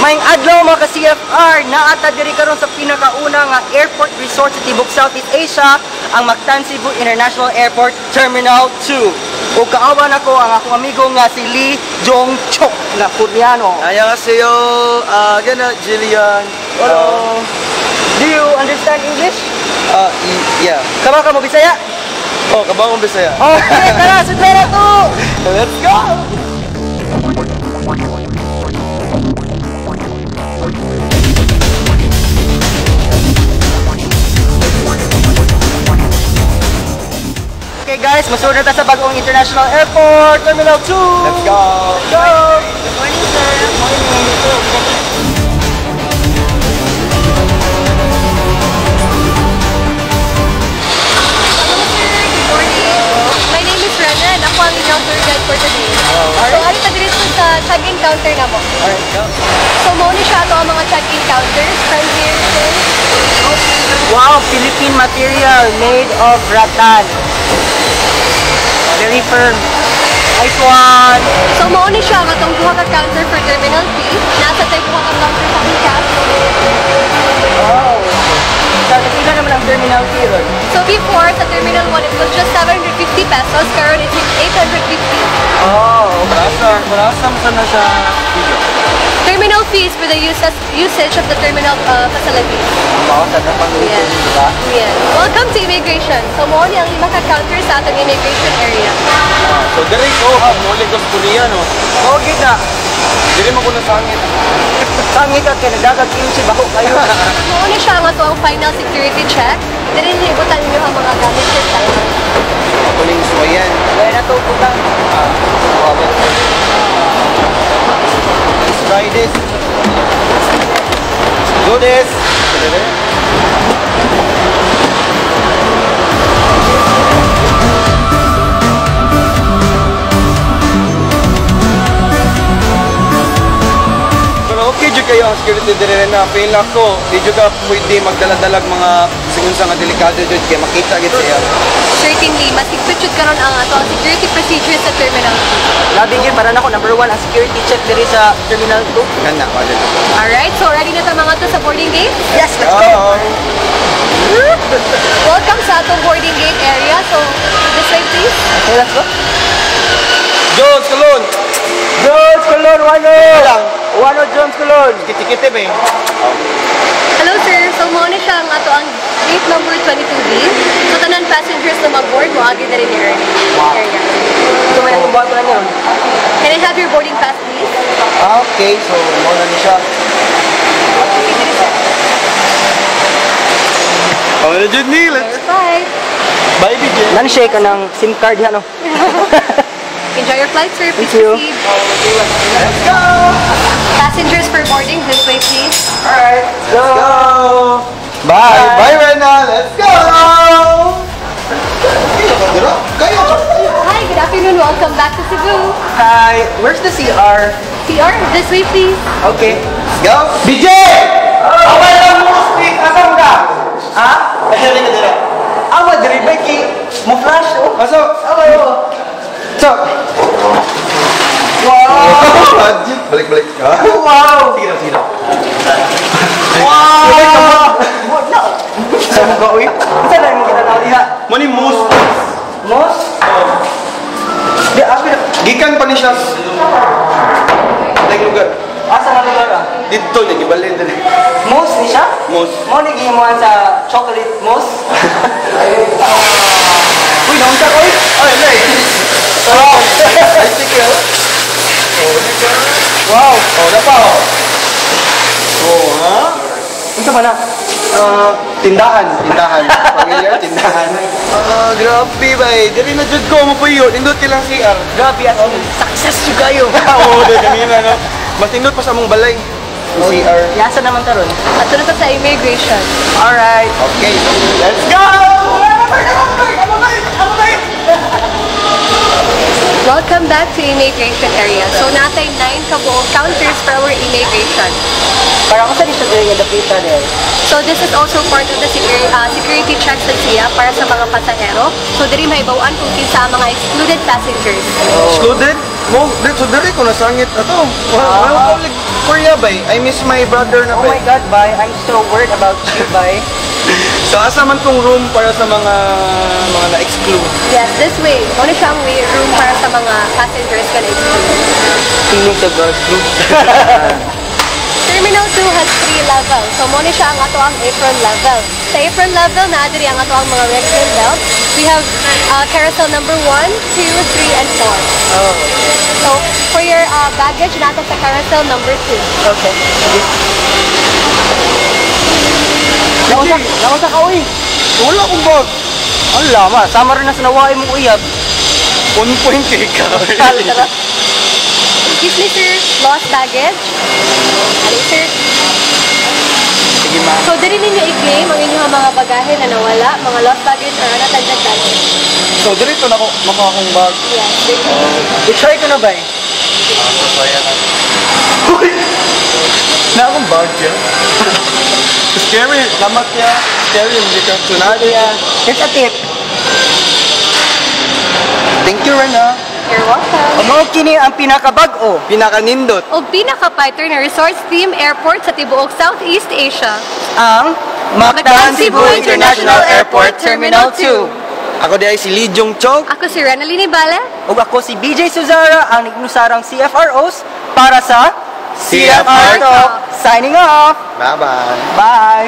Maayong adlaw, mga ka-CFR, naa ta diri karon sa pinakauna nga airport resort sa tibok Southeast Asia, ang Mactan Cebu International Airport Terminal 2. Ug kauban nako ang akong amigo nga si Lee Jong Chok na Koreano. 안녕하세요. Gana, Jillian. Hello. Do you understand English? Yeah. Kabaw ka mo Bisaya? Oh, kabaw kong Bisaya. Okay, tara, sudlan na to! Let's go! Okay guys, masunod na ta sa bagong International Airport, Terminal 2! Let's go! Let's go! Good morning, sir! Morning! Hello sir, good morning. My name is Rana and ako ang inyong tour guide for today. So, ari ta diri sa check-in counter namo. Alright, go! So, mao ni siya ato ang mga check-in counters from here, sir. Wow, Philippine material made of rattan. Very firm. Nice one! So, mao ni siya ang atong duha ka counter for Terminal 3. Naa sad tay duha ka counter sa GCash. Wow! Sa pila naman ang Terminal 3 ron? So, before, sa Terminal 1, it was just 750 pesos. Karon it's 850. Oh, Para sa na siya video. Terminal fees for the usage of the terminal facilities. Mao sa pang Yes. diba? Yes. Welcome to immigration. So, mao ni ang lima ka counter sa atong immigration area. So, diri ko, muli ko sa Korea, no? Oh, gyud na. Diri mo ko nasangit. Sangit ka kay nagdagag kimchi baho kayo. Mao ni siya ang ato ang final security check. Diri niyo ibutan ninyo ang mga gamit sa tayo. Ako ning suwayan. Wala na to butang. Let's try this. Do this. Pero okay jud kayo ang security diri na feel ako di jud ka pwede magdala-dalag mga sigun sa nga delikado jud kay makita gid siya. Certainly, mas higpit jud karon ang ato ang security procedures sa Terminal 2. Labi gyud para nako number 1 ang security check diri sa Terminal 2. Kana wala. Alright, so ready na ta mga to sa boarding gate? Yes, let's go. Welcome sa atong boarding gate area. So, this way please. Okay, let's go. Jones Colon. Jones Colon, wano! Lang. Wano Jones Colon. Kiti-kiti ba eh. Hello sir, so mao ni siya ang ato ang gate number 22B. So tanan passengers na mag-board mo agi na rin ni area. So may akong buhat na niyo. Can I have your boarding pass please? Okay, so mao na ni siya. Okay, diri sir. Oh, na jud ni. Let's Verify. Bye, BJ. Nan siya ka ng SIM card diha no. Enjoy your flight, sir. Please Thank you. proceed. Let's go. Passengers for boarding, this way please. Alright, go. Go. Bye. Bye, Rena. Let's go. Dira, kayo. Hi, good afternoon. Welcome back to Cebu. Hi, where's the CR? CR, this way please. Okay. Let's go. BJ! Awal lang mo speak asam ka? Ha? Ay, ka dira. Awa diri ba kay mo flash oh. Aso? Awa oh. So. Wow. Balik, balik. Wow. Sige na, sige na. Wow. Wala. Sa mo ka uy? Unsa na imong kita diha? Mani moose. Mos? Di abi na. Gikan pa ni siya. Like lugar. Asa nga lugar ah? Dito niya gibalin diri. Mousse ni siya? Mousse. Mo ni gihimuan sa chocolate mousse? Uy, naunsa ko uy. Ay, lay. Wow. Ay, sige. Wow. Oh, na pa oh. Oh, ha? Unsa ba na? Tindahan, tindahan. Familiar, tindahan. Ah, grabe ba eh. Diri na jud ko mo puyo. Nindot kay lang CR. Grabe as in, success jud kayo. Oo, diri kanina no. Mas nindot pa sa among balay. Yung CR. Yasa naman taron. At na ta sa immigration. Alright. Okay, let's go! Welcome back to immigration area. So naa tay 9 kabuok counters for our immigration. Para ko sa di siya diri nga dapita there. So this is also part of the security checks sa siya para sa mga pasahero. So diri mahibaw-an kung kinsa ang mga excluded passengers. Excluded? Mo, so diri ko nasangit ato. Wala wala Korea bay. I miss my brother na Oh my bay. God, bye. I'm so worried about you, bye. So asa man tong room para sa mga na-exclude? Yes, this way. Mao ni siya ang way room para sa mga passengers nga na-exclude. Feeling sa God. Terminal 2 has three levels. So, mao ni siya ang ato ang apron level. Sa apron level, naa diri ang ato ang mga red belt. We have carousel number 1, 2, 3, and 4. Oh, So, for your baggage, naa ta sa carousel number 2. Okay. Sige. Naunsa ka, uy. Wala akong bag. Ang lama, sama rin na sa nawain mong uyab. On point kay ka. Tara. Excuse me, sir. Lost baggage. Hello, sir. Sige, ma'am. So, diri ninyo i-claim ang inyong mga bagahe na nawala, mga lost baggage or unattended baggage. So diri to nako makuha akong bag. Yes, diri ninyo. I-try ko na ba eh? Uy! Naa akong bag ya. Scary. Lamat ya. Scary. Hindi ka. So naa Yeah. Here's a tip. Thank you, Rena. You're welcome. Mao kini ang pinakabag-o. Pinakanindot. Og pinaka-fighter na resort theme airport sa tibuok Southeast Asia. Ang Mactan Cebu International Airport Terminal 2. Ako diay si Lee Jong Chok. Ako si Renaline Bale. Ug ako si BJ Suzara, ang nagnusarang CFROs para sa CFR Talk. Signing off. Bye-bye. Bye.